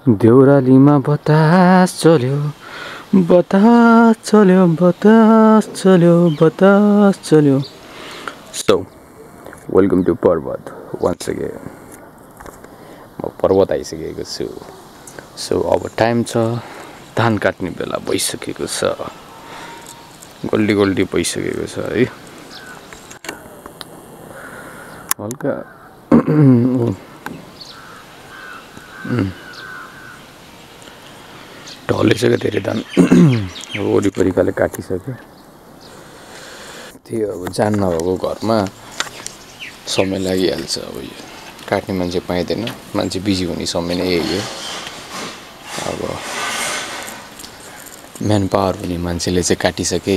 देउरालीमा बतास चल्यो बतास चल्यो बतास चल्यो बतास चल्यो so welcome to Parbat once again म पर्वत आइसकेको छु सो अब टाइम छ धान काट्ने बेला भइसकेको छ गोल्डी गोल्डी भइसकेको छ है हल्का ढलिसक्यो धेरै धान वरिपरिकाले काटिसक्यो त्यो अब जान नभएको घरमा समय लागिहाल्छ अब यो काट्ने मान्छे पाइँदैन मान्छे बिजी हुने समय नै यही हो अब म्यान पावर हुने मान्छेले चाहिँ काटिसके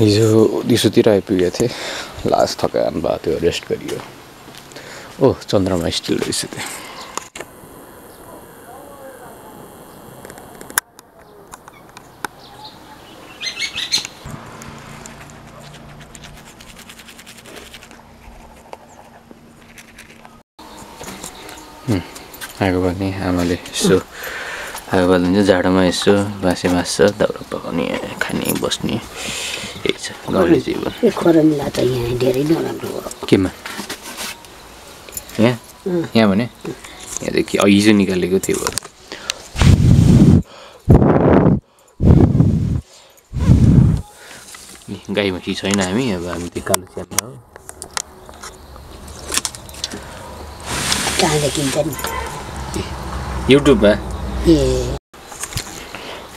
हिजो दिउँसोतिर आइपुगेको थिएँ लास्ट थकान भयो त्यो रेस्ट गरियो ओ चन्द्रमा स्टिल रहेछ त्यो आगो भने आमाले यसो आगो बाल्नु जाडोमा यसो बाँसे मास्छ दाउरा पकाउने खाने बस्ने यही छ गाउँले जीवन खोरमिला त यहाँ धेरै नराम्रो हो केमा यहाँ भने यहाँदेखि हिजो निकालेको थियो भएर गाई भैँसी छैन हामी अब हामी त्यो कालो च्याप्ला हो कहाँदेखि त नि युट्युबमा ए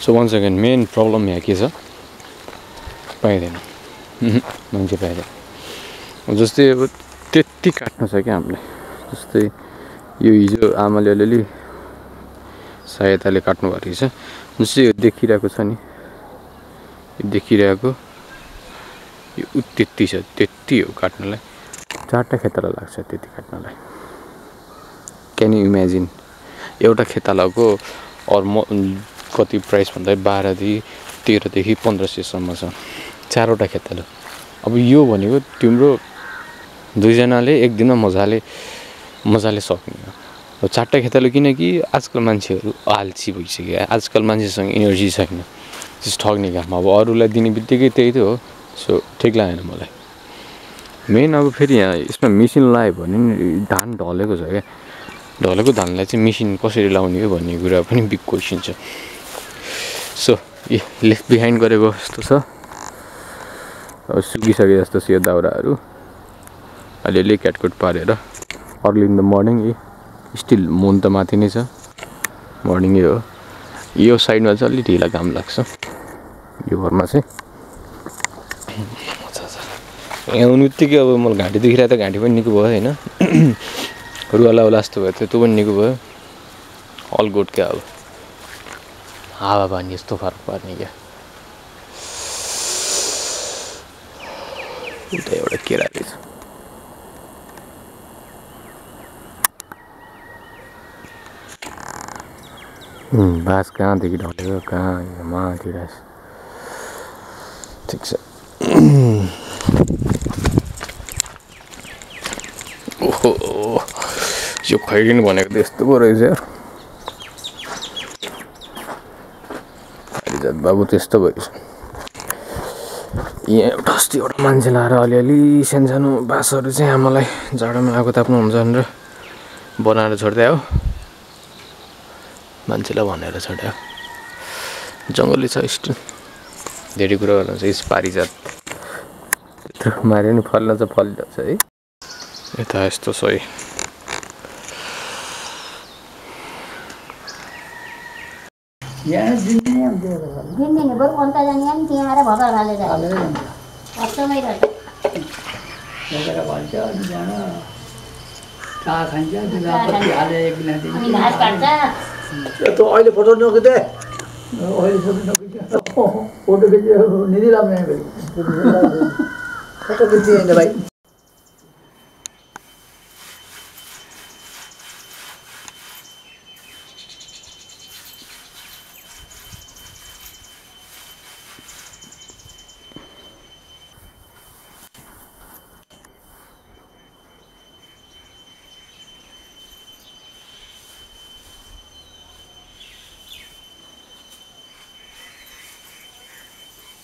so one second main problem यहाँ के छ पाइँदैन मान्छे पाइँदैन जस्तै अब त्यति काट्नु छ क्या हामीले जस्तै यो हिजो आमाले अलिअलि सहायताले काट्नु भएको रहेछ जस्तै यो देखिरहेको छ नि यो देखिरहेको यो त्यति छ त्यति हो काट्नलाई 4टा खेताला लाग्छ त्यति काट्नलाई क्यान यु इमेजिन एउटा खेतालाको कति प्राइस भन्दा 13देखि 1500सम्म छ 4वटा खेताला अब यो भनेको तिम्रो 2जनाले एक दिनमा मजाले सक्ने हो 4टा खेताला किनकि आजकल मान्छेहरू आल्छी भइसक्यो आजकल मान्छेसँग एनर्जी छैन त्यस ठग्ने काम अब अरूलाई दिने बित्तिकै त्यही त हो सो ठिक लागेन मलाई मेन अब फेरि यहाँ यसमा मेसिन लगायो भने धान ढलेको छ क्या ढलेको धानलाई चाहिँ मेसिन कसरी लाउने हो भन्ने कुरा पनि बिग क्वेसन छ सो ए लेफ्ट बिहाइन्ड गरेको जस्तो छ अब सुकिसके जस्तो छ यो दाउराहरू अलिअलि क्याटकुट पारेर early in the morning still moon त माथि नै छ मर्निङै हो यो साइडमा चाहिँ अलि ढिला घाम लाग्छ यो घरमा चाहिँ यहाँ आउनु बित्तिकै अब मलाई घाँटी दुखिरहेको त घाँटी पनि निको भयो होइन रुवाला जस्तो भयो त्यो पनि निको भयो अल गुड क्या अब हावा पानी यस्तो फरक पर्ने क्या उता एउटा केरा रहेछ बाँस कहाँदेखि ढलेको कहाँ माथि रहेछ ठिक छ ओहो यो खैरिनु भनेको त यस्तो पो रहेछ यार जात बाबु त्यस्तो भएछ यहाँ अस्ति एउटा मान्छे लाएर अलिअलि सानो बाँसहरू चाहिँ आमालाई जाडोमा आगो ताप्नु हुन्छ भनेर बनाएर छोड्दै हो मान्छेलाई भनेर छोड्यो जङ्गली छ स्टिल धेरै कुरा गर्नु छ पारिजात त्यत्रो माऱ्यो नि फल्न चाहिँ फलिरहेछ है यता यस्तो छ है दिने बरु अन्त जाने नि त्यहाँ आएर भगर हालेर अचम्मै रहेछ अनि घाँस काट्छ अहिले फोटो नखिच्दै अहिले फोटो खिच्यो निधि लाग्ने फोटो खिच्दैन भाइ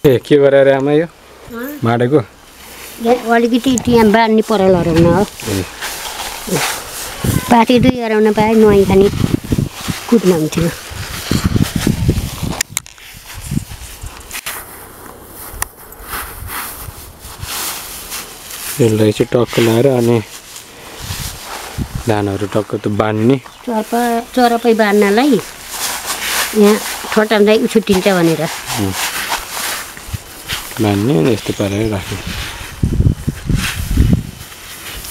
ए के गरेर आमा यो माडेको अलिकति त्यहाँ बाँध्ने पराल हराउन हो पाटी 2 हराउन पाए नुहाई खाने कुट्न हुन्थ्यो यसलाई चाहिँ टक्क लाएर अनि धानहरू टक्क त बाँध्ने चरपै बाँध्नलाई यहाँ ठटाउँदै छुट्टिन्छ भनेर बाँध्ने अनि यस्तो पारेर राख्ने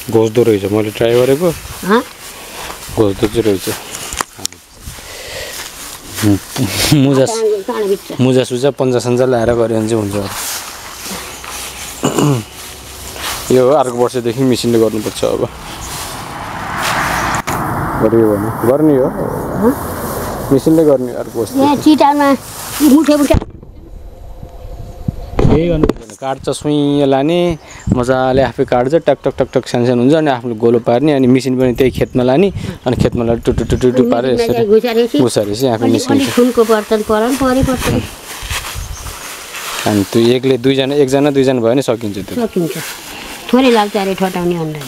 घोच्दो रहेछ मैले ट्राई गरेको घोच्दो चाहिँ रहेछ मुजा सुजा पन्जा सन्जा ल्याएर गऱ्यो भने चाहिँ हुन्छ यो हो अर्को वर्षदेखि मेसिनले गर्नुपर्छ अब गरियो भने गर्ने हो मेसिनले गर्ने अर्को वर्ष चिटामा मुठे केही गर्नु पर्दैन काट्छ सुइँ लाने मजाले आफै काट्छ टक टक टक टक सानो हुन्छ अनि आफूले गोलो पार्ने अनि मेसिन पनि त्यही खेतमा लाने अनि खेतमा लाएर टुटु पारेर यसरी घुसारेपछि आफै निस्किन्छ अनि त्यो एकले एकजना दुईजना भयो भने सकिन्छ त्यो थोरै लाग्छ अरे ठटाउने अन्डा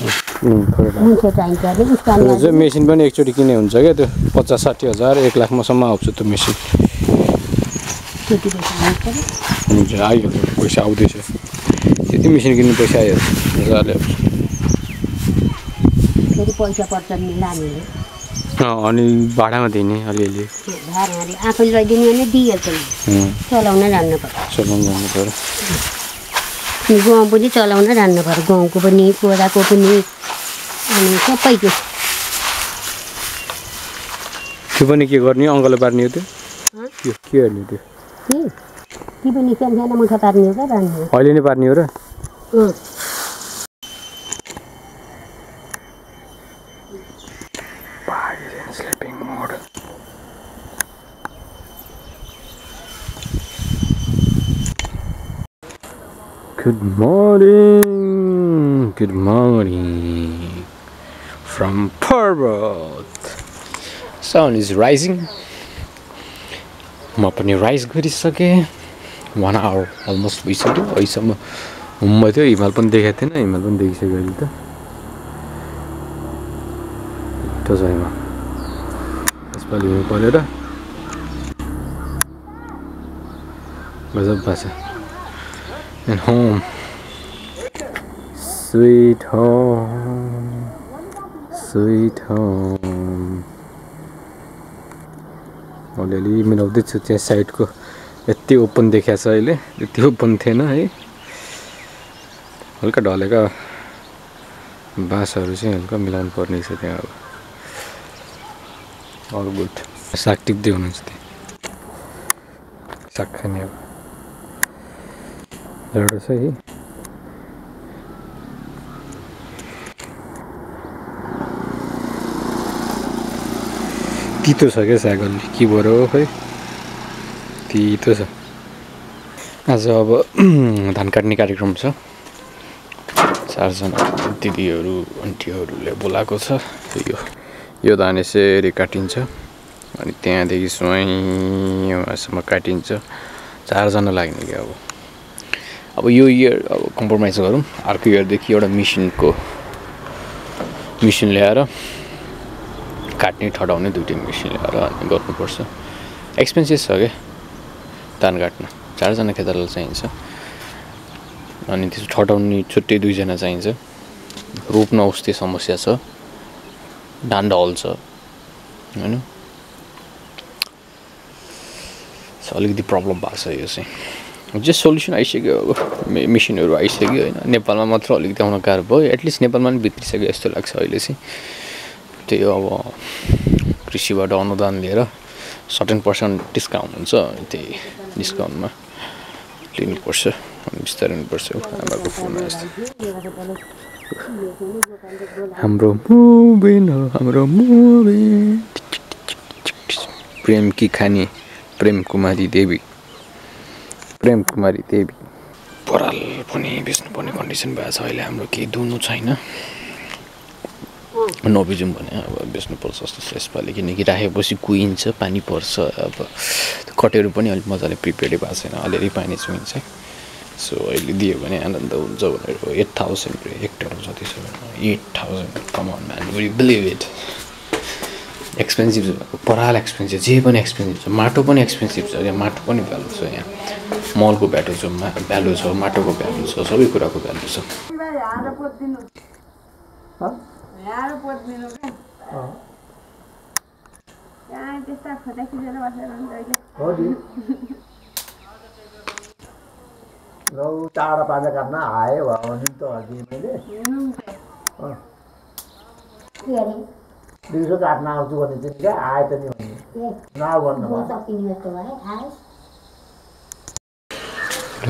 मेसिन पनि एकचोटि किने हुन्छ क्या त्यो 50-60 हजार 1 लाखसम्म आउँछ त्यो मेसिन हुन्छ आइहाल्यो पैसा आउँदैछ त्यति मेसिन किन्ने पैसा आइहाल्छ मजाले पैसा पर्छ नि लानेले अनि भाडामा दिने अलिअलि आफूले लैदिने भने दिइहाल्छ चलाउन जान्नु पर्यो गहुँ पनि चलाउन जान्नु पर्यो गहुँको पनि कोदाको पनि अनि सबैको त्यो पनि के गर्ने अङ्कलले पार्ने हो त्यो के गर्ने त्यो ती पनि सानो मुठा पार्ने हो क्या बाँध्ने अहिले नै पार्ने हो र Good morning from Parbat. Sun is rising. म पनि राइज गरिसकेँ 1 hour अलमोस्ट भइसक्यो अहिलेसम्म हुम्म थियो हिमाल पनि देखाएको थिएन हिमाल पनि देखिसक्यो अहिले त छैन यसपालि हिउँ परेर गजब भएको छ And home, sweet home, sweet home. अलिअलि मिलाउँदैछु त्यहाँ साइडको यति ओपन देखाएको छ अहिले यति ओपन थिएन है हल्का ढलेका बाँसहरू चाहिँ हल्का मिलाउनु पर्ने छ त्यहाँ अब अल गुड साग टिप्दै हुनुहुन्छ त्यहाँ साग खाने अब एउटा छ है तितो छ क्या साग अलि के भयो खै तितो छ आज अब धान काट्ने कार्यक्रम छ 4 जना दिदीहरू आन्टीहरूले बोलाएको छ यो धान यसरी काटिन्छ अनि त्यहाँदेखि स्वयंसम्म काटिन्छ 4 जना लाग्ने क्या अब यो इयर अब कम्प्रोमाइज गरौँ अर्को इयरदेखि एउटा मिसिन ल्याएर काट्ने ठडाउने दुईटै मिसिन ल्याएर गर्नुपर्छ एक्सपेन्सिभ छ क्या धान काट्न 4 जना खेताला चाहिन्छ अनि त्यसो ठटाउने छुट्टै 2 जना चाहिन्छ रोप्न उस्तै समस्या छ धान ढल्छ हैन अलिकति प्रब्लम भएको छ यो चाहिँ जे सोल्युसन आइसक्यो अब मेसिनहरू आइसक्यो हैन नेपालमा मात्र अलिकति आउन गाह्रो भयो एटलिस्ट नेपालमा पनि भित्रिसक्यो जस्तो लाग्छ अहिले चाहिँ त्यही अब कृषिबाट अनुदान लिएर सर्टेन % डिस्काउन्ट हुन्छ त्यही डिस्काउन्टमा लिनुपर्छ बिस्तारै लिनुपर्छ आमाको फोन आएछ हाम्रो मुभिन प्रेम की खानी प्रेम कुमारी देवी पराल पनि बेच्नुपर्ने कन्डिसन भएको छ अहिले हाम्रो केही दुनु छैन नबिजौँ भने अब बेच्नुपर्छ जस्तो छ यसपालि किनकि राखेपछि कुहिन्छ पानी पर्छ अब कटेरो पनि अलिक मजाले प्रिपेयर्डै भएको छैन अलिअलि पानी चुहिन्छ सो अहिले दियो भने आनन्द हुन्छ भनेर 8,000 हेक्टर जति छ 8,000 come on man would you believe it expensive छ पराल एक्सपेन्सिभ जे पनि एक्सपेन्सिभ छ माटो पनि एक्सपेन्सिभ छ यहाँ माटो पनि भ्यालु छ यहाँ मलको भ्यालु छ माटोको भ्यालु छ सबै कुराको भ्यालु छ चाडा पाजा काट्न आयो भने त हजुर मैले दिउँसो काट्न आउँछु भने चाहिँ क्या आयो त नि भने नभन्नु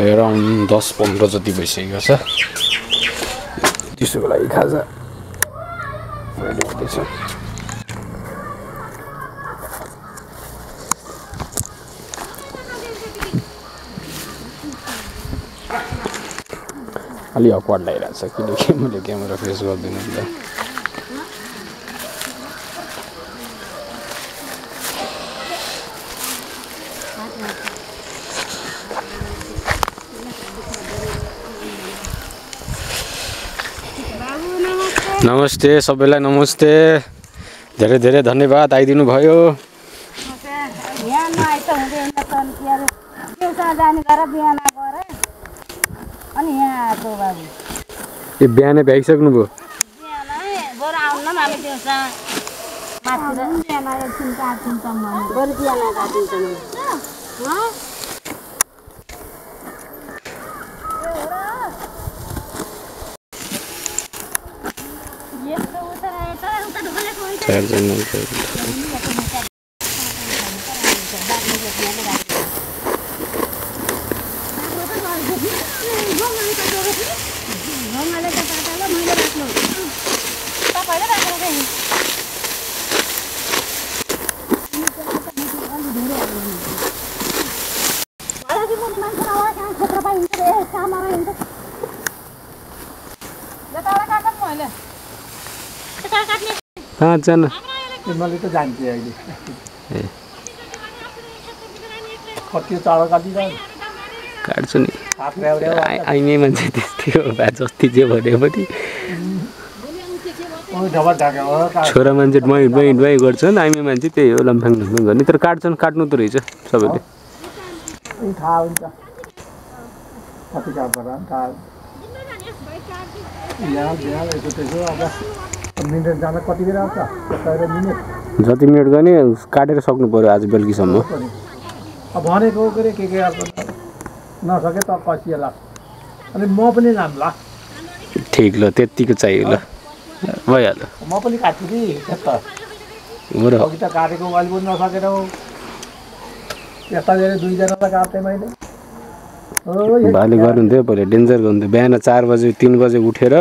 अराउन्ड 10-15 जति भइसकेको छ त्यसको लागि खाजा रेडी हुँदैछ अलि अक्वर्ड लागिरहेको छ किनकि मैले क्यामेरा फेस गर्दिनँ नि त नमस्ते सबैलाई नमस्ते धेरै धेरै धन्यवाद आइदिनु भयो ए बिहानै भ्याइसक्नु भयो कहाँ जान मैले त जान्थेँ अहिले कति चाडा काटिरहनु काट्छु नि आइने मान्छे त्यस्तै हो भए जति जे भने पनि छोरा मान्छे डुवाई डुवाई डुवाई गर्छन् आइमे मान्छे त्यही हो लम्फाङ लम्फाङ गर्ने तर काट्छन् काट्नु त रहेछ सबैले थाहा हुन्छ कति काट्छ थाहा मिनट जान कति बेला आउँछ जति मिनट गर्ने काटेर सक्नु पर्यो आज बेलुकीसम्म अब भनेको के अब नसके त कसिएला अनि म पनि लाम्ला ठिक ल त्यतिको चाहियो ल भइहाल्यो म पनि काट्छु कि यता हो र अघि त काटेको अहिले पनि नसकेर हो यता धेरै 2 जनालाई काटेँ मैले भाइले गर्नुहुन्थ्यो पहिले डेन्जर गर्नुहुन्थ्यो बिहान 4 बजे 3 बजे उठेर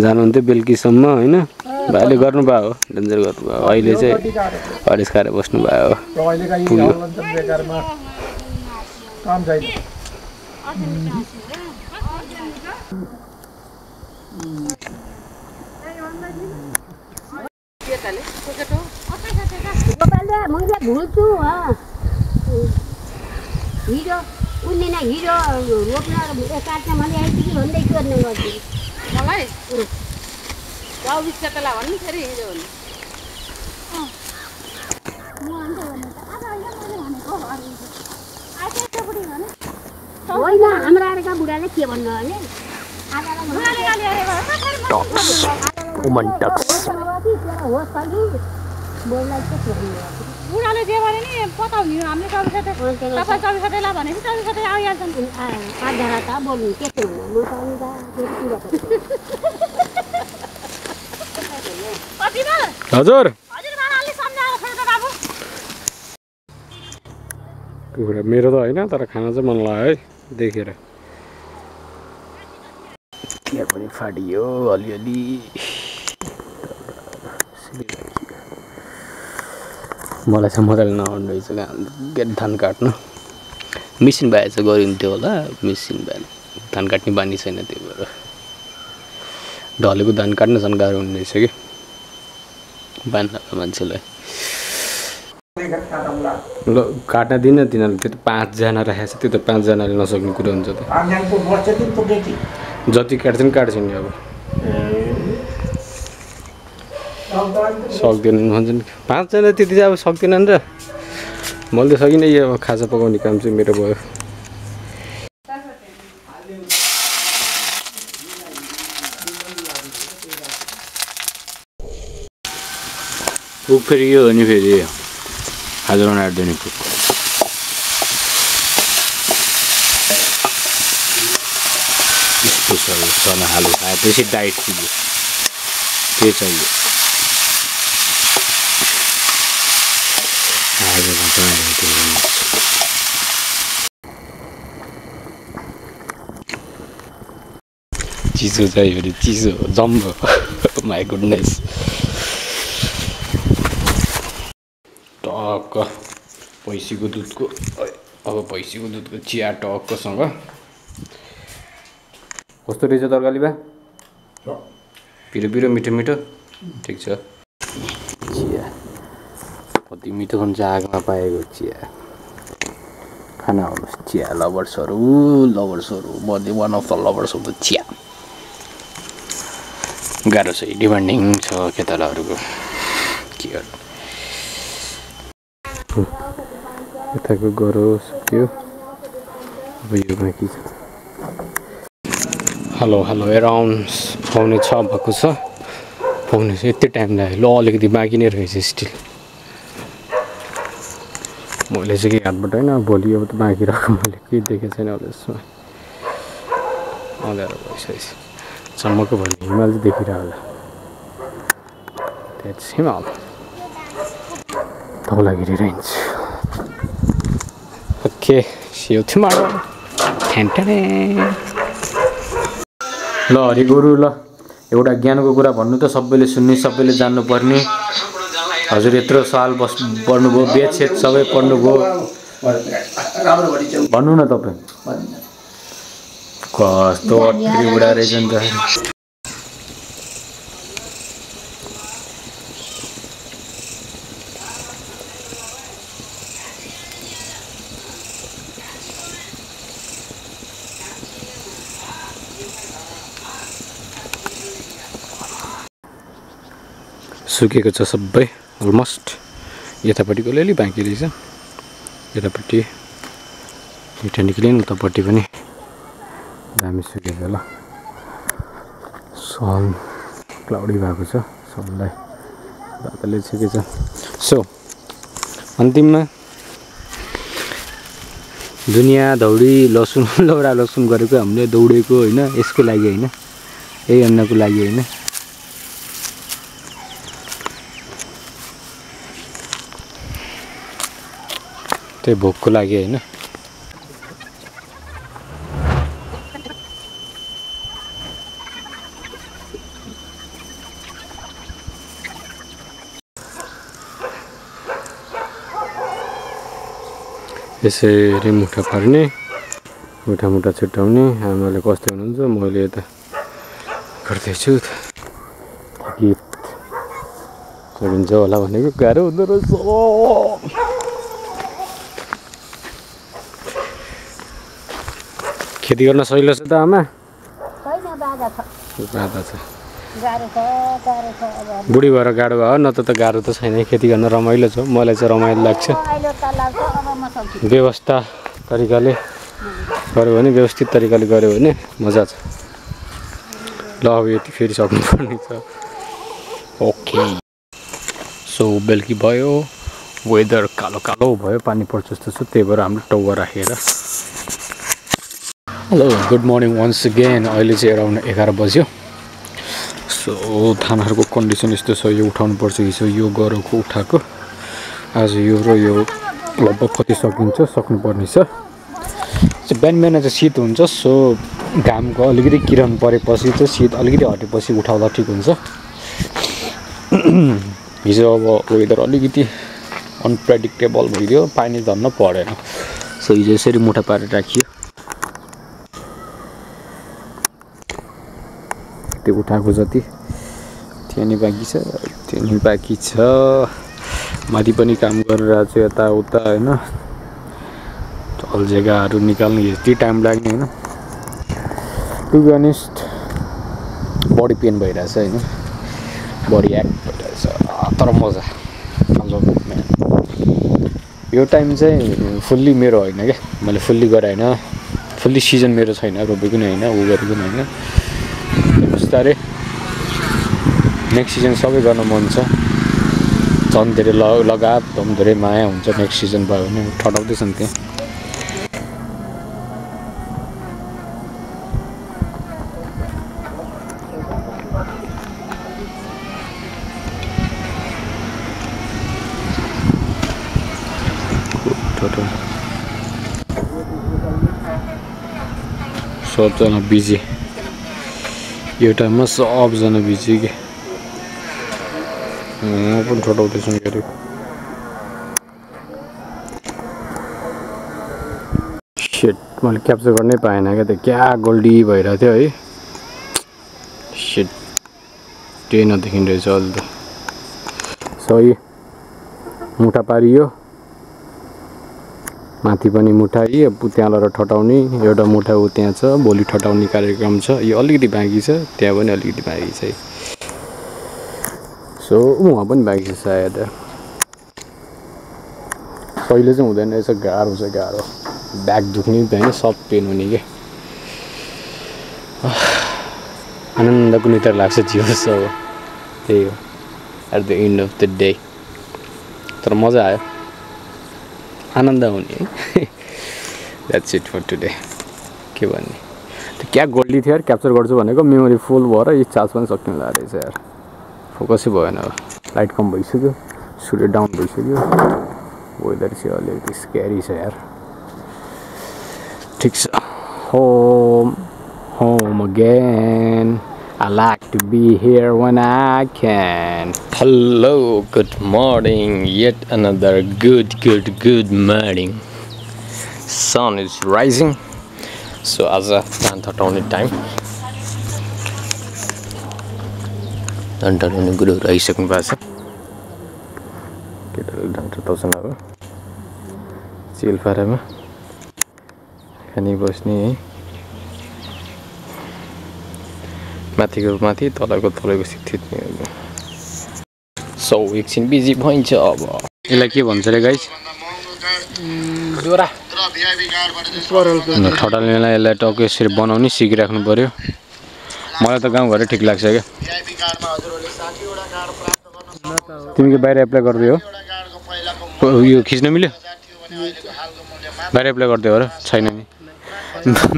जानुहुन्थ्यो बेलुकीसम्म होइन भाइले गर्नुभयो हो डेन्जर गर्नुभयो अहिले चाहिँ अडेस खाएर बस्नुभयो हिजो उनले नै हिजो रोप्न काट्न भने आइपुग्यो भन्दै गर्ने गर्छु मलाई 24 कतला भन्नु फेरि हिजो होइन हाम्रो आएका बुढाले के भन्नु भने बुढाले जे भने नि पताउने हामीले 24 ला भने 24 आइहाल्छन् आधा त बोल्नु के थियो म हजुर मेरो त होइन तर खाना चाहिँ मन लाग्यो है देखेर तिहार पनि फाटियो अलिअलि मलाई चाहिँ मजाले नआउनु रहेछ क्या धान काट्नु मिसिन भए चाहिँ गरिन्थ्यो होला मिसिन भएन धान काट्ने बानी छैन त्यही भएर ढलेको धान काट्न झन् गाह्रो हुने रहेछ कि बान्ना मान्छेलाई ल काट्न दिन तिनीहरूले त्यो त 5 जना राखेको छ त्यो त 5 जनाले नसक्ने कुरा हुन्छ त जति काट्छन् काट्छन् अब सक्दैनन् भन्छन् 5 जना त्यति चाहिँ अब सक्दैनन् र मैले त सकिनँ यो अब खाजा पकाउने काम चाहिँ मेरो भयो कुक फेरि यो हो नि फेरि खाजा बनाइदिने कुक इस्कुसहरू चना आलु खाएपछि डाइट चाहियो के चाहियो चिसो चाहियो अरे चिसो जम्बो माई गुडनेस टक्क भैँसीको दुधको अब भैँसीको दुधको चिया टक्कसँग कस्तो रहेछ तरकारी बा पिरो पिरो मिठो मिठो ठिक छ चिया कति मिठो हुन्छ आगोमा पाएको चिया खाना आउनुहोस् चिया लभर्सहरू मध्ये one of the lovers of the चिया गाह्रो छ डिमान्डिङ छ खेतालाहरूको के गर्नु यताको गरो सक्यो अब यो बाँकी छ हेलो एराउन्ड पाउने 6 भएको छ पाउने चाहिँ यति टाइम लाग्यो ल अलिकति बाँकी नै रहेछ स्टिल मैले चाहिँ के हातबाट होइन भोलि अब त बाँकी राख्नु मैले केही देखेको छैन होला यसमा अँध्यारो भइसकेपछि चम्मको भने हिमाल चाहिँ देखिरह होला द्याट्स हिमाल Dhaulagiri range okay see you tomorrow ल हरिगुरु ल एउटा ज्ञानको कुरा भन्नु त सबैले सुन्ने सबैले जान्नुपर्ने हजुर यत्रो साल पढ्नुभयो वेदछेद सबै पढ्नुभयो भन्नु न तपाईँ कस्तो अट्री बुढा रहेछ नि त सुकेको छ सबै अलमोस्ट यतापट्टिको अलिअलि बाँकी रहेछ यतापट्टि मिठा निक्लियो नि उतापट्टि पनि दामी सुकेको ल सन क्लाउडी भएको छ सनलाई बादलले छेकेछ सो अन्तिममा दुनियाँ दौडी लसुन लौरा लसुन गरेको हामीले दौडेको होइन यसको लागि होइन यही अन्नको लागि होइन त्यही भोकको लागि होइन यसरी मुठा पार्ने मुठा छुट्याउने आमाले कस्तो हुनुहुन्छ मैले यता गर्दैछु गीत सकिन्छ होला भनेको गाह्रो हुँदो रहेछ खेती गर्न सजिलो छ त आमा बाधा छ बुढी भएर गाह्रो भयो न त गाह्रो त छैन खेती गर्न रमाइलो छ मलाई चाहिँ रमाइलो लाग्छ व्यवस्था तरिकाले गऱ्यो भने व्यवस्थित तरिकाले गऱ्यो भने मजा छ ल अब यति फेरि सक्नुपर्ने छ ओके सो बेलुकी भयो वेदर कालो कालो भयो पानी पर्छ जस्तो छ त्यही भएर हाम्रो टाउको राखेर hello good morning once again अहिले चाहिँ अराउन्ड 11 बज्यो सो थानाहरूको कन्डिसन यस्तो छ यो उठाउनु पर्छ हिजो यो गरोको उठाएको आज यो र यो लगभग कति सक्नुपर्ने छ बिहान बिहान चाहिँ शीत हुन्छ सो घामको अलिकति किरण परेपछि चाहिँ शीत अलिकति हटेपछि उठाउँदा ठिक हुन्छ हिजो अब वेदर अलिकति अनप्रेडिक्टेबल भइदियो पानी झन्न परेन सो हिजो यसरी मुठा पारेर राखियो त्यो उठाएको जति त्यहाँ नि बाँकी छ माथि पनि काम गरिरहेको छु यताउता होइन चल जग्गाहरू निकाल्नु यति टाइम लाग्ने होइन to be honest body pain भइरहेछ होइन बडी एक्ट भइरहेछ तर मजा यो टाइम चाहिँ फुल्ली मेरो होइन क्या मैले फुल्ली गरेँ होइन फुल्ली सिजन मेरो छैन रोपेको नि होइन ऊ गरेको नि होइन बिस्तारै नेक्स्ट सिजन सबै गर्न मन छ झन् धेरै लगाव झन् धेरै माया हुन्छ नेक्स्ट सिजन भयो भने ठटाउँदैछन् त्यहाँ सबजना बिजी यो टाइममा सबजना बिजी के म पनि ठटाउँदैछु गरी सेट मैले क्याप्चर गर्नै पाएन क्या त्यो क्या गोल्डी भइरहेको थियो है सेट त्यही नदेखिँदो रहेछ अहिले त सही मुठा पारियो माथि पनि मुठाई त्यहाँ लगेर ठटाउने एउटा मुठा ऊ त्यहाँ छ भोलि ठटाउने कार्यक्रम छ यो अलिकति बाँकी छ त्यहाँ पनि अलिकति बाँकी छ सो उहाँ पनि बाँकी छ सायद कहिले चाहिँ हुँदैन रहेछ गाह्रो छ गाह्रो ब्याक दुख्ने होइन सब पेन हुने के आनन्दको निद्रा लाग्छ जीवन सब त्यही हो at the end of the day तर मजा आयो आनन्द हुने द्याट्स इट फर टुडे के भन्ने त्यो क्या गोल्डी थियो यार क्याप्चर गर्छु भनेको मेमोरी फुल भएर यो चार्ज पनि सक्ने रहेछ यार फोकसै भएन लाइट कम भइसक्यो सूर्य डाउन भइसक्यो वेदर चाहिँ अलिकति स्क्यारी छ यार ठिक छ home again I like to be here when I can. Hello, good morning. Yet another good morning. Sun is rising. So as a plant only time. Dantar onu guru raisaknu basa. Kita dantar tausana ho. Chill farama. Khani bosni है माथिको माथि तलको स्थित so एकछिन busy भइन्छ अब यसलाई के भन्छ रे गाइस डोरा ठटाल्नेलाई यसलाई टक्क यसरी बनाउने सिकिराख्नु पर्यो मलाई त गाउँघरै ठिक लाग्छ क्या तिमीको बाहिर एप्लाई गर्दै हो यो खिच्न मिल्यो बाहिर एप्लाई गर्दै हो र छैन नि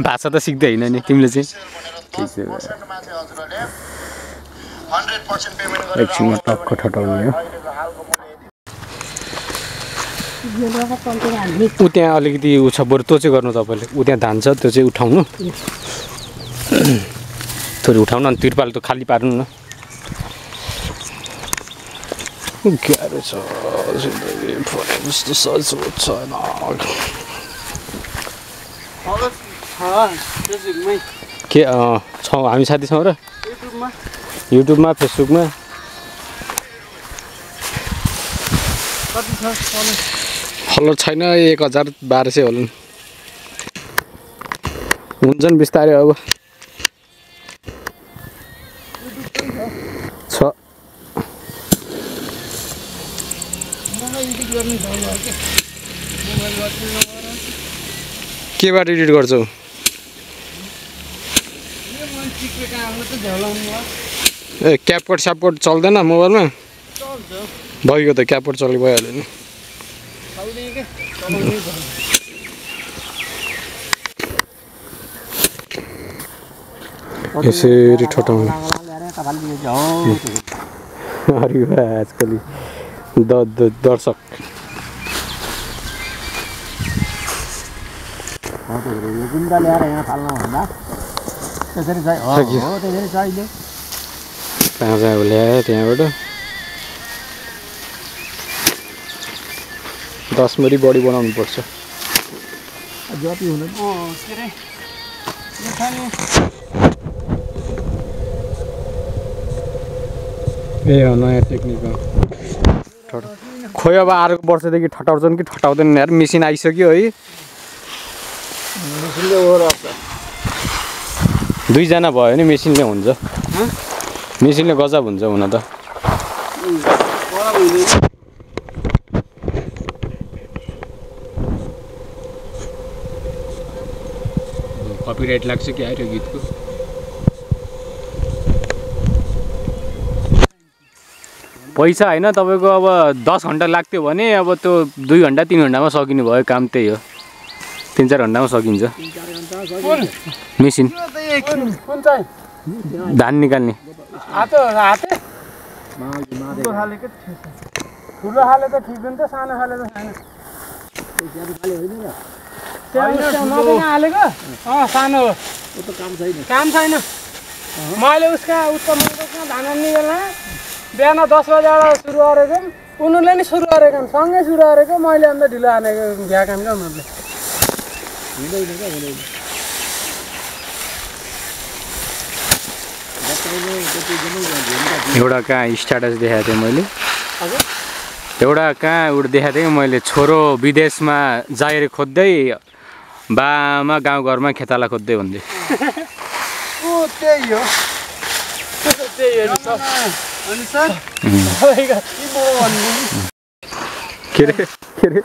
भाषा त सिक्दै होइन नि तिमीले चाहिँ एकछिनमा टक्क ठटाउने हो ऊ त्यहाँ अलिकति ऊ छ बरु त्यो चाहिँ गर्नु तपाईँले ऊ त्यहाँ धान छ त्यो चाहिँ उठाउनु थोरै उठाउनु अनि तिरपाल त खाली पार्नु न गाह्रो छ जस्तो सजिलो छैन के छौँ हामी साथी छौँ र युट्युबमा फेसबुकमा फलोवर छैन 1200 होलान् हुन्छन् बिस्तारै अब छ केबाट एडिट गर्छौ ए क्यापकट स्यापकट चल्दैन मोबाइलमा भइगयो त क्यापकट चले भइहाल्यो नि यसरी ठटाउनु आजकल दर्शक कहाँ चाहिँ ल्यायो त्यहाँबाट 10 मरी बडी बनाउनु पर्छ जति हुन ए हो नयाँ टेक्निक हो खोइ अब अर्को वर्षदेखि ठटाउँछन् कि ठटाउँदैन यार मेसिन आइसक्यो है मेसिनले ओराउँछ दुईजना भयो भने मेसिनले हुन्छ मेसिनले गजब हुन्छ हुन त कपिराइट लाग्छ कि आयो गीतको पैसा होइन तपाईँको अब 10 घन्टा लाग्थ्यो भने अब त्यो 2 घन्टा 3 घन्टामा सकिने भयो काम त्यही हो 3-4 घन्टामा सकिन्छ मेसिन धान निकाल्ने ठुलो खाले त ठिक हुन्छ सानो खाले त छैन हालेको सानो हो काम छैन मैले उसको धान निकाल्न बिहान 10 बजेबाट सुरु गरेको उनीहरूले नि सुरु गरेको सँगै सुरु गरेको मैले अन्त ढिलो हानेको भ्या काम क्या उनीहरूले एउटा कहाँ स्ट्याटस देखाएको थिएँ मैले एउटा कहाँ एउटा देखाएको थिएँ मैले छोरो विदेशमा जागिर खोज्दै बामा गाउँघरमा खेताला खोज्दै भन्दै त्यही हो अनि सर के रे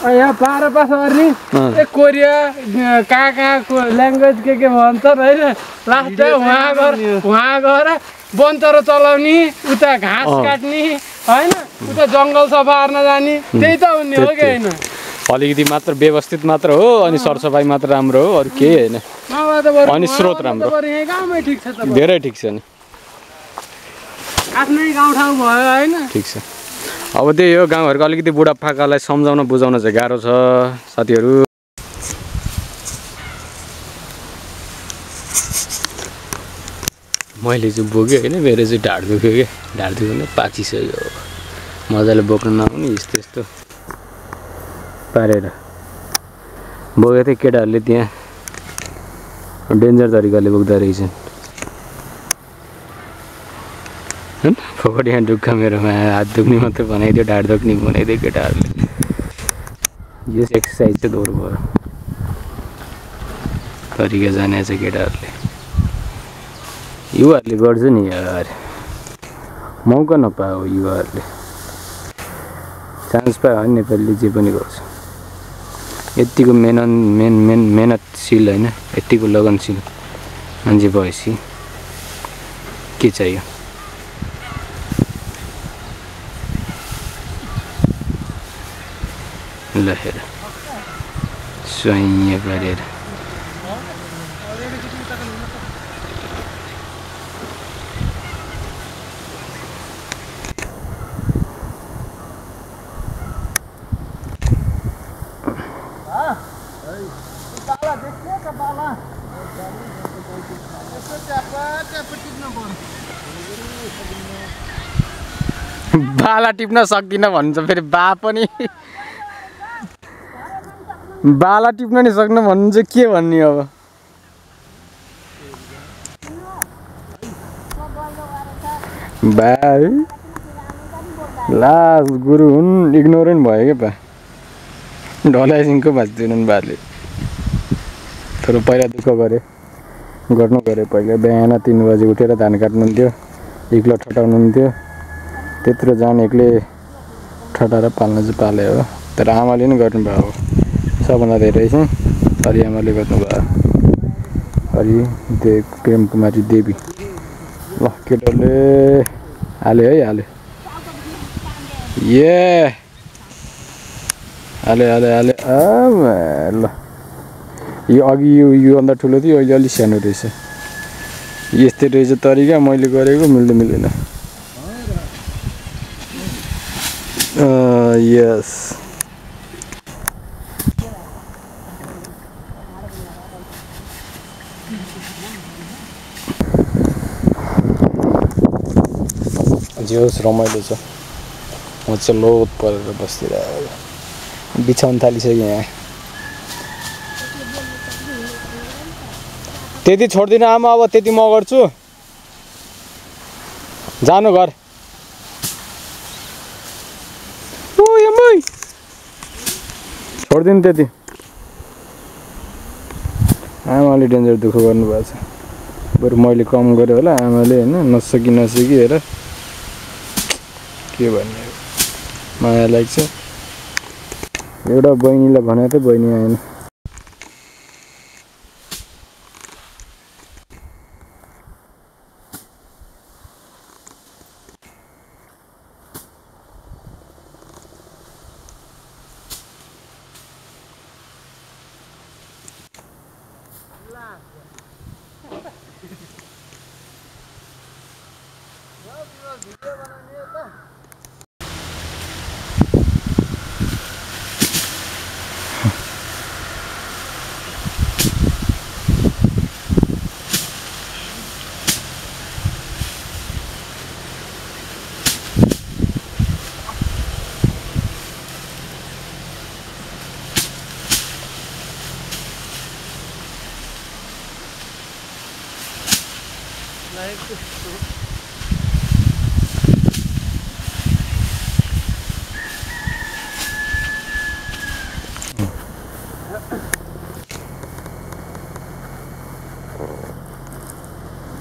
यहाँ 12 पास गर्ने कोरिया कहाँको ल्याङ्ग्वेज के भन्छन् होइन लास्ट उहाँ गएर बन्चरो चलाउने उता घाँस काट्ने होइन उता जङ्गल सफा गर्न जाने त्यही त हुने हो कि होइन अलिकति मात्र व्यवस्थित मात्र हो अनि सरसफाइ मात्र राम्रो हो अरू केही होइन अनि स्रोत राम्रो गाउँमै ठिक छ त धेरै ठिक छ नि आफ्नै गाउँठाउँ भयो होइन ठिक छ अब त्यही हो गाउँघरको अलिकति बुढापाकालाई सम्झाउन बुझाउन चाहिँ गाह्रो छ साथीहरू मैले चाहिँ बोकेँ होइन मेरो चाहिँ ढाड दुख्यो क्या ढाड दुख्यो भने पाचिसक्यो मजाले बोक्न नआउने यस्तो यस्तो पारेर बोकेको थिएँ केटाहरूले त्यहाँ डेन्जर तरिकाले बोक्दो रहेछन् फोकट यहाँ दुःख मेरोमा हात दुख्ने मात्रै बनाइदियो ढाड दुख्ने बनाइदियो केटाहरूले यो एक्सर्साइज चाहिँ दोहोरो भयो तरिका जाने छ केटाहरूले युवाहरूले गर्छ नि यार मौका नपायो युवाहरूले चान्स पायो भने नेपालीले जे पनि गर्छ यतिको मेहनतशील होइन यतिको लगनशील मान्छे भएपछि के चाहियो ल हेर स्वाइँ पारेर बाला टिप्न सक्दिनँ भन्छ फेरि बा पनि बाला टिप्न नि सक्नु भन्नु चाहिँ के भन्ने अब बा लास गुरु हुन् इग्नोरेन्ट भयो क्या बा ढलाइसिङको भाँच्दैनन् बाले तर पहिला दुःख गर्नु गरे पहिला बिहान 3 बजी उठेर धान काट्नुहुन्थ्यो एक्लो ठटाउनुहुन्थ्यो त्यत्रो जान एक्लै ठटाएर पाल्न चाहिँ पाले हो तर आमाले नि गर्नुभयो सबभन्दा धेरै चाहिँ हरि आमाले गर्नुभयो हरि प्रेम कुमारी देवी ल केटाले हाल्यो है हाल्यो हाल्यो ल यो अघि यो भन्दा ठुलो थियो अहिले अलिक सानो रहेछ यस्तै रहेछ तरिका मैले गरेको मिल्दैन यस जे होस् रमाइलो छ म चाहिँ लोत परेर बसिरहेको बिछाउन थालिसकेँ यहाँ त्यति छोड्दिनँ आमा अब त्यति म गर्छु जानु घर ओ यमै छोड्दिनु त्यति आमाले डेन्जर दुःख गर्नुभएको छ बरु मैले कम गरेँ होला आमाले होइन नसकी हेर के भन्ने माया लाग्छ एउटा बहिनीलाई भने त बहिनी आएन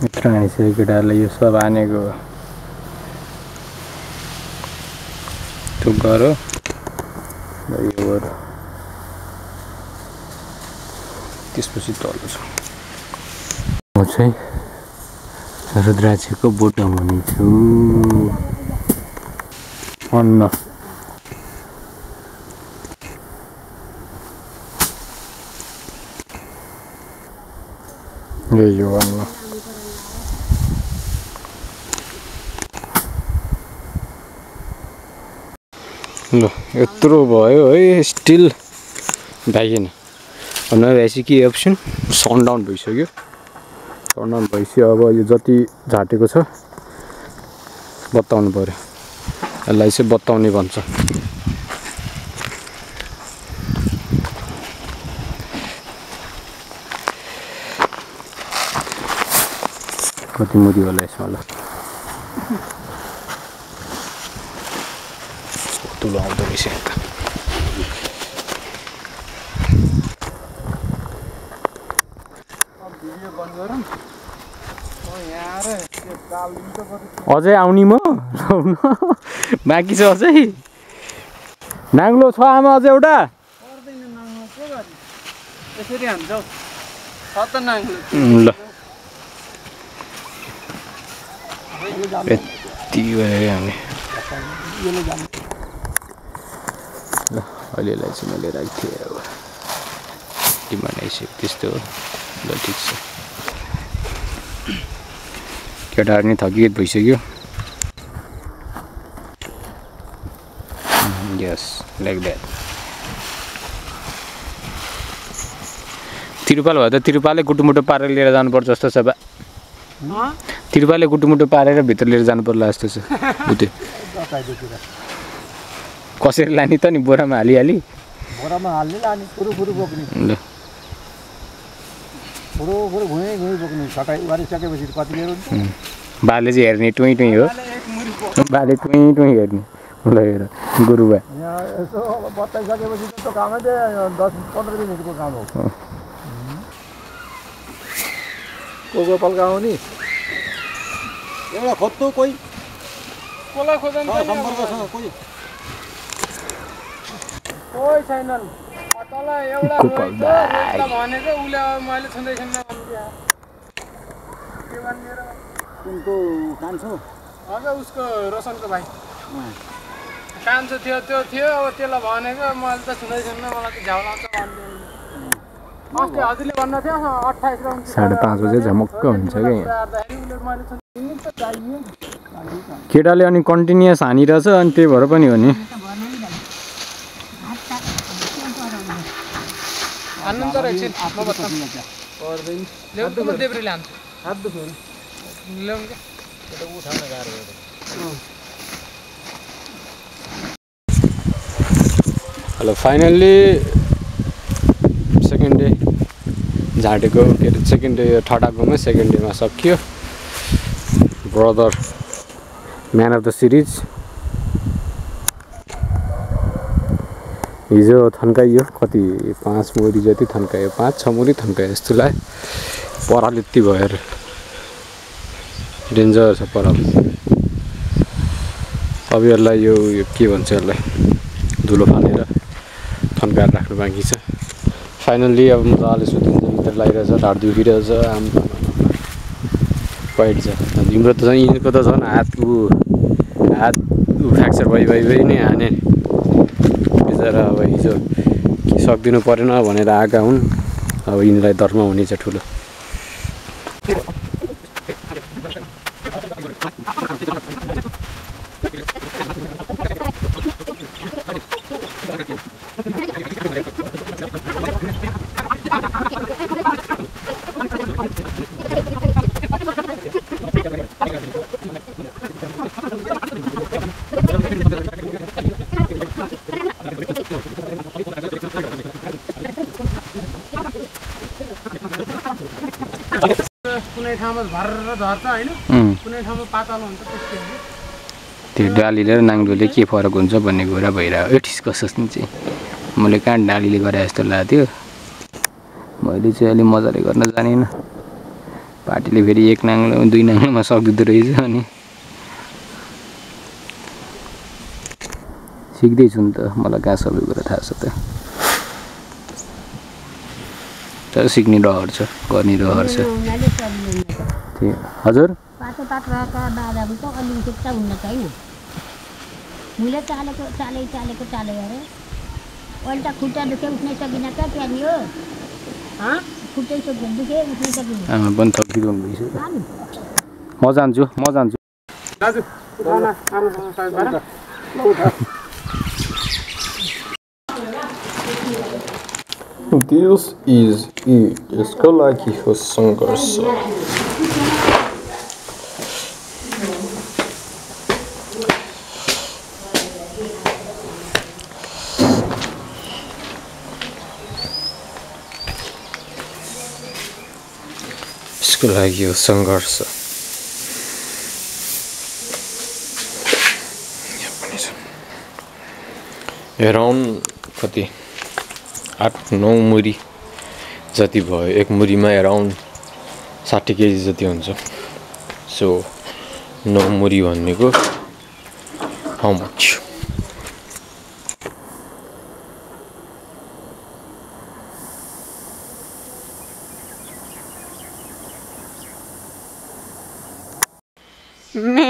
यत्रो हानिसक्यो केटाहरूलाई यो सब हानेको त्यो गर यो गर त्यसपछि तल छ म चाहिँ रुद्राक्षको बोटो हुनेछु अन्न यो अन्न ल यत्रो भयो है स्टिल भ्याएन नभएपछि के अप्सन सनडाउन भइसक्यो सनडाउन भइसक्यो अब यो जति झाटेको छ बताउनु पर्यो यसलाई चाहिँ बताउने भन्छ कति मुदी होला यसमा ल तुलो आउँदो रहेछ यता अझै आउने म बाँकी छ अझै नाङ्लो छ आमा अझै एउटा ल यति भयो हामी ल अहिलेलाई चाहिँ मैले राख्थेँ अब डिमान्ड आइसक्यो त्यस्तो हो ल ठिक छ केटाहरू नि थकित भइसक्यो यस लाइक द्याट तिरुपाल भयो त तिरुपालले गुटुमुटु पारेर लिएर जानुपर्छ जस्तो छ बा तिरुपालले गुटुमुटु पारेर भित्र लिएर जानु पर्ला जस्तो छ उतै कसरी लाने त नि बोरामा हालिहाली बोरामा हाल्ने लाने फुरु बोक्ने ल फुरु घुमै बोक्ने छटाइ गरिसकेपछि कति लिएर हुन्छ बाले चाहिँ हेर्ने टुई टुई हो बाले टुई टुई हेर्ने ल हेर गुरुबा यहाँ यसो बताइसकेपछि त कामै चाहिँ 10-15 दिनको काम हो को पल्काउने एउटा खोज्नु कोही कोला खोज्न सम्पर्कसँग कोही कोही छैनन् तल एउटा भनेको उले मैले छुँदैछन् के भन्ने र कुनको कान्छो हजुर उसको रोशनको भाइ कान्छो थियो त्यो थियो अब त्यसलाई भनेको मैले त छुँदैछन् मलाई त झ्याउ लाउँछ भन्दै अस्ति हजुरले भन्नु थियो 28 राउन्ड 5:30 बजे झमक्क हुन्छ क्या केटाले अनि कन्टिन्युस हानिरहेछ अनि त्यही भएर पनि हो नि हान्नु त रहेछ म बताम पर्दैन ल्याउ त देब्रे लान्छु हात दुख्यो ल्याउँ के त्यो उठाउन गाह्रो हो हेलो फाइनल्ली सेकेन्ड डे झाटेको के अरे सेकेन्ड डे ठटाकोमा सेकेन्ड डेमा सकियो brother man of the series हिजो थन्काइयो कति 5 मुरी जति थन्कायो 5-6 मुरी थन्कायो जस्तो लाग्यो पराल यति भएर डेन्जर छ पराल अब यसलाई यो के भन्छ यसलाई धुलो फालेर थन्काएर राख्नु बाँकी छ फाइनल्ली अब मजाले सुतिन्छ भित्र लागिरहेछ ढाड दुखिरहेछ वाइट छ तिम्रो त झन् यिनीको त झन् हात फ्र्याक्चर भइ नै हाने बिचरा अब हिजो सक्दिनु परेन भनेर आएका हुन् अब यिनीलाई दर्म हुने छ ठुलो कुनै ठाउँमा भरेर झर्छ हैन कुनै ठाउँमा पातलो हुन्छ त्यस्तै हो त्यो डालीले र नाङ्डोले के फरक हुन्छ भन्ने कुरा भइरहेको यो ठिस कसनी चाहिँ मैले कहाँ डालीले गरे जस्तो लाग्थ्यो मैले चाहिँ अलि मजाले गर्न जानिनँ पार्टीले फेरि एक नाङ्लो 2 नाङ्लोमा सक्दिँदो रहेछ अनि सिक्दैछु नि त मलाई कहाँ सबै कुरा थाहा छ त तर सिक्ने रहर छ गर्ने रहर छ हजुर पातो पातोका बादाम त अलि सुक्ता हुन्न छैन मैले चालेको अरे अहिले खुट्टा दुखे उठ्नै सकिन क्या त्यहाँनिर खुट्टै दुखे उठ्नै सकिन आमा पनि थकिरहनु भइसक्यो म जान्छु दाजु उठाउन आमासँग सहयोग गर This is यसको लागि हो सङ्घर्ष यसको लागि हो सङ्घर्ष एराउन्ड कति 8-9 मुरी जति भयो एक मुरीमा एराउन्ड 60 केजी जति हुन्छ सो 9 मुरी भनेको हाउ मच मे